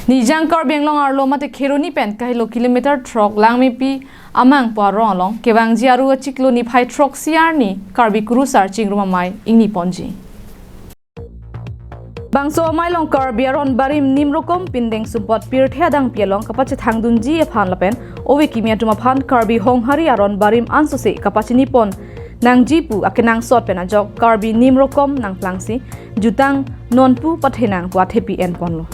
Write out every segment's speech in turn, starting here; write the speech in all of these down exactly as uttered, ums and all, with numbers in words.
Nijang Karbi Anglong arlo mate Kheroni pen kahelo kilometer throk Langmepi amang pu arong along kevangji aru achiklo niphai throksi arni Karbi Kurusar Chingrum Amei ingni ponji. Bangso amei along Karbi aron barim nim rokom pindeng sumpot pirthe adangpi along kapachethangdunji aphan lapen ove kimi atum aphan Karbi Honghari aron barim ansose kapachini pon nangji pu akenangsot pen ajok Karbi nim rokom nangplangsi jutang nonpu pathenang pu athepi enponlo.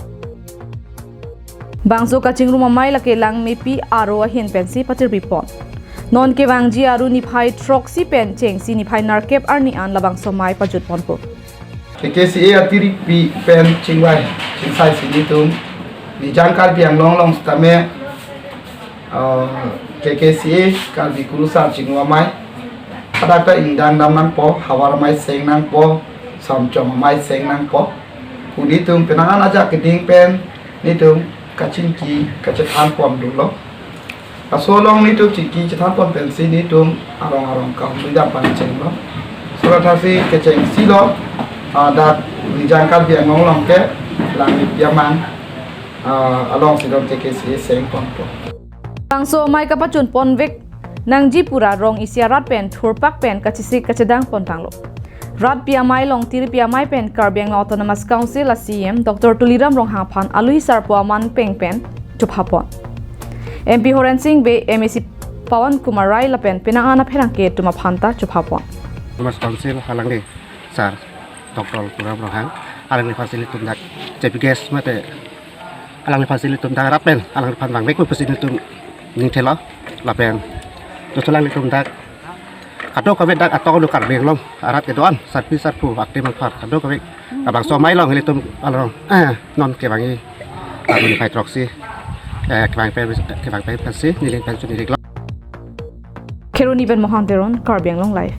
Bangso kachingrum amei lake Langmepi aro ahin pensi patirpi pon. Non kevangji aru niphai throksi pen chengsi niphai nerkep arni an labangso amei pajut ponpo. K K C A atirpi pen chingvai chingsai si nelitum Nijang Karbi Anglong along sitame, uh, K K C A Karbi Kurusar Chingrum Amei hadak ta ingdang dam nangpo, havar amei seng nangpo, samchom amei seng nangpo. Pu nelitum penang an ajak keding pen nelitum kachingki kachethan pon dolo. Laso along nelitum chingki chethan pon pensi nelitum arong arong kahumri dam pangchenglo. Sora thasi kechengsi lo, ah, dak Nijang Karbi Anglong along ke Langmepi amang, ah, alongsi dong K K C A seng ponpo. Bangso amei kapachun ponvek nangji pu ra rong isi arat pen thurpak pen kachesik kachedang pontanglo. Rat pi amei along tirpi amei pen Karbi Anglong Autonomous Council a C E M Doctor Tuliram Ronghang aphan alui sarpo aman peng pen chopha pon. M P Horen Sing Bey, M A C Pawan Kumar Rai lapen penang an apherangke atum aphan ta chopha pon. Autonomous Council alangli sar Doctor Tuliram Ronghang alangliphan si nelitum dak J P Gas mate alangliphan si nelitum dak rat pen alangliphan vangvek pu si nelitum ningthelo lapen tutu alanglitum dak kadokave dak atok alu Karbi Anglong arat kedo-an sarpi sarpo atim apar kadokave labangso amei along nelitum along, eh, non kevangji aru niphai throksi, eh, kevang pen kevang pen pensi neli pen chun neli lo. Kheroni pen Mohan Teron, Karbi Anglong Live.